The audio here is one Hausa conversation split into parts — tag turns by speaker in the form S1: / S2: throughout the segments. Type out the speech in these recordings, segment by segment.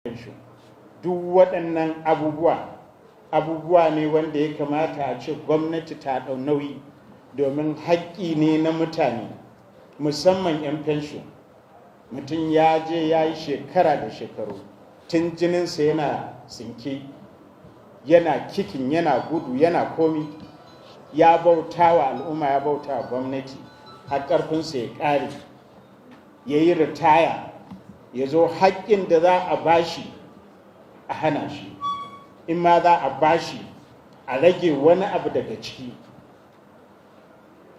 S1: Fensho. Duk waɗannan abubuwa abubuwa ne wanda ya kamata a ce gwamnati ta ɗau nauyi, domin haƙƙi ne na mutane, musamman 'yan fensho. Mutum ya je ya yi shekara da shekaru, tun jininsa yana tsinke, yana kicking, yana gudu, yana komi, ya bauta wa al'umma, ya bauta wa gwamnati har ƙarfinsa ya ƙare, ya yi ritaya, ya zo haƙƙin da za a bashi a hana shi, in ma za a bashi a rage wani abu daga ciki.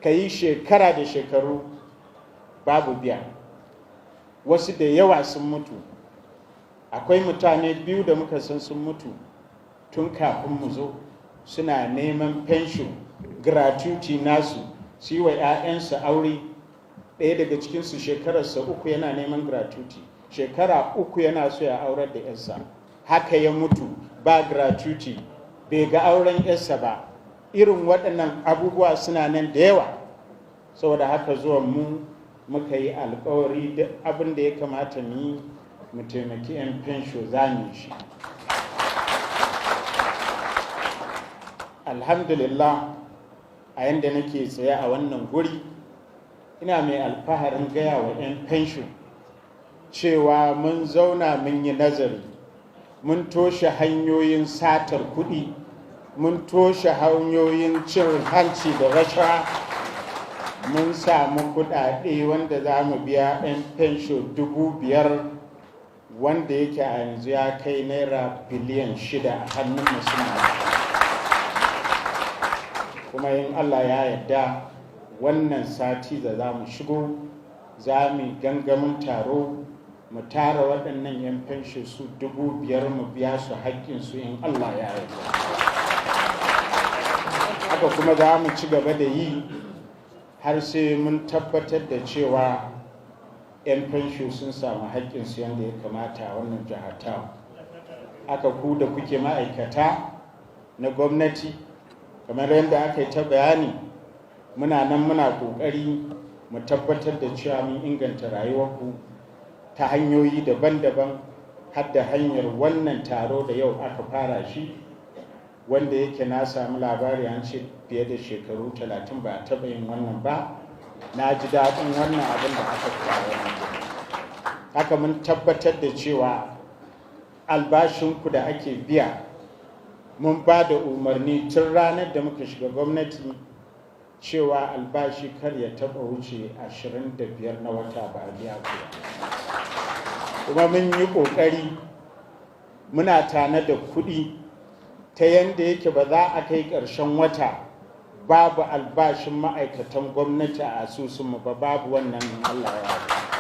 S1: Ka yi shekara da shekaru babu biya. Wasu da yawa sun mutu. Akwai mutane biyu da muka san sun mutu tun kafin mu zo, suna neman fensho, gratuity nasu, su yi wa 'ya'yansu aure. Ɗaya daga cikinsu shekararsa 3 yana neman gratuity, shekara 3 yana so ya aurar da 'yarsa. Haka ya mutu ba gratuity, bai ga auren 'yarsa ba. Irin waɗannan abubuwa suna nan da yawa. Saboda haka zuwan mu muka yi alkawari, duk abin da ya kamata mu yi mu taimaki 'yan fensho, za mu yi shi. Alhamdulillah, a yanda nake tsaye a wannan guri, ina mai alfaharin gaya wa 'yan fensho cewa mun zauna, mun yi nazari, mun toshe hanyoyin satar kuɗi, mun toshe hanyoyin cin hanci da rashawa, mun samu kuɗaɗe wanda za mu biya 'yan fensho 5,000, wanda yake a yanzu ya kai naira biliyan 6 a hannun musulman. Kuma in Allah ya yarda, wannan sati da za mu shigo, za mu gangamin taro, mu tara waɗannan 'yan fensho su 5,000, mu biya su haƙƙinsu in Allah ya yarda. Haka kuma za mu ci gaba da yi har sai mun tabbatar da cewa 'yan fensho sun samu haƙƙinsu yadda ya kamata a wannan jihar ta. Haka ku da kuke ma'aikata na gwamnati, kamar yadda aka yi ta bayani, muna nan muna ƙoƙari mu tabbatar da cewa mun inganta rayuwarku ta hanyoyi daban-daban, har da hanyar wannan taro da yau aka fara shi, wanda yake na sami labari an ce fiye da shekaru 30 ba a taɓa yin wannan ba. Na ji daɗin wannan abin da aka fara. Haka mun tabbatar da cewa albashinku da ake biya, mun ba da umarni tun ranar da muka shiga gwamnati cewa albashi kar ya taɓa wuce 25 na wata ba a biya ku. Kuma mun yi ƙoƙari muna tana da kuɗi ta yanda yake ba za a kai ƙarshen wata babu albashin ma'aikatan gwamnati a asusunmu ba. Babu wannan, Allah ya.